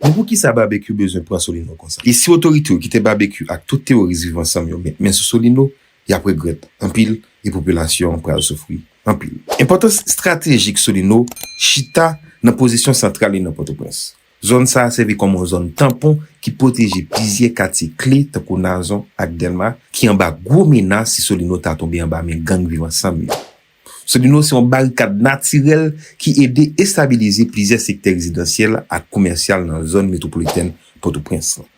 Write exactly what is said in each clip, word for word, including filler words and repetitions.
Men poukisa Babekyou bezwen pran Solino konsa? E si otorite yo kite Babekyou ak tout teworis Viv Ansanm yo met men sou Solino, y ap regrèt anpil e popilasyon an pral soufri anpil. Enpòtans estratejik Solino chita nan pozisyon santral li nan Pòtoprens. Zòn sa a sèvi kòm yon zòn tanpon ki pwoteje plizyè katye kle tankou Nazon ak Dèlma ki anba gwo menas si Solino ta tonbe anba men gang Viv Ansanm yo. Solino se yon barikad natirèl ki ede estabilize plizyè sektè rezidansyèl ak komèsyal nan zòn metwopolitèn Pòtoprens lan.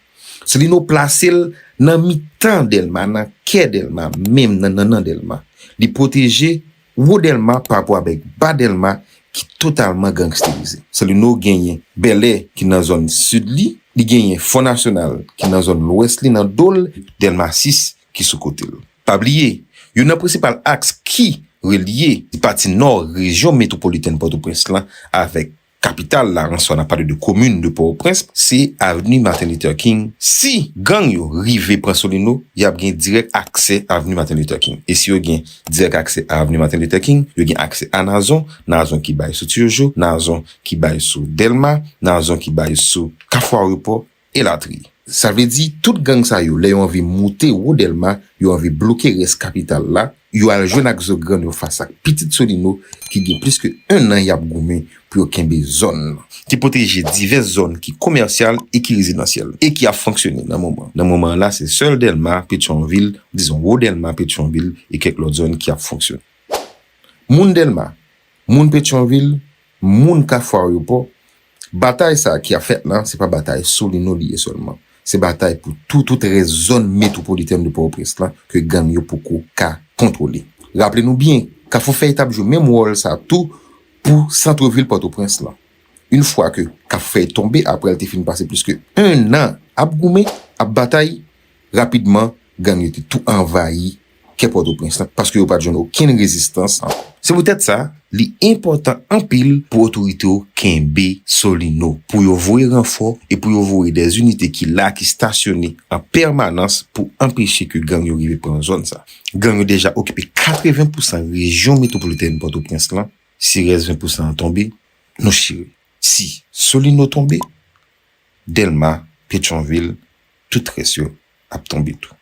Solino plase l nan mitan Dèlma, nan kè Dèlma, menm nan nannan Dèlma. Li pwoteje wo Dèlma parapò avèk ba Dèlma ki totalman gangsterize. Solino genyen Bèlè ki nan zòn sid li, li genyen Fò Nasyonal ki nan zòn lwès li, nan do l, Dèlma sis ki sou kote l. Pa bliye, youn nan prensipal aks ki relye pati nò rejyon metwopolitèn Pòtoprens lan avèk kapital la, an swa n ap pale de komin de Pòtoprens, se avni Martin Luther King. Si gang yo rive pran Solino, y ap gen dirèk aksè avni Martin Luther King. E si yo gen dirèk aksè a avni Martin Luther King, yo gen aksè a Nazon, Nazon ki bay sou Turgeau, Nazon ki bay sou Dèlma, Nazon ki bay sou Kafou Ayewopò, elatriye. Sa vle di, tout gang sa yo, lè yo anvi moute wo Dèlma, yo anvi bloke rès kapital la, yo al jwenn ak zòt grann yo fas ak pitit Solino ki gen plis ke en an y ap goumen pou yo kenbe zòn nan, ki pwoteje divès zòn ki komèsyal e ki rezidansyèl, e ki ap fonksyone nan moman. Nan moman an la, se sèl Dèlma, Petyonvil, dizon, wo Dèlma, Petyonvil e kèk lòt zòn ki ap fonksyone. Moun Dèlma, moun Petyonvil, moun Kafou Ayewopò, batay sa a ki ap fèt la, se pa batay Solino li ye sèlman. Se batay pou tout, tout rès zòn metwopolitèn de Pòtoprens lan ke gang yo poko ka kontwole. Raple nou byen, Kafou Fèy t ap jwe menm wòl sa a tou pou santrevil Pòtoprens lan. Yon fwa ke Kafou Fèy tonbe, apre l te fin pase plis ke en an ap goumen, ap batay, rapidman, gang yo te tou anvayi kè Pòtoprens lan, paske yo pa t jwenn okenn rezistans ankò. Se poutèt sa, li enpòtan anpil pou otorite yo kenbe Solino, pou yo voye ranfò e pou yo voye dè inite ki la, ki stasyone an pèmanans pou anpeche ke gang yo rive pran zòn sa. Gang yo deja okipe katreven pousan rejyon metwopolitèn Pòtoprens lan. Si rès ven pousan an tonbe, nou chire. Si Solino tonbe, Dèlma, Petyonvil, tout rès yo ap tonbe tou.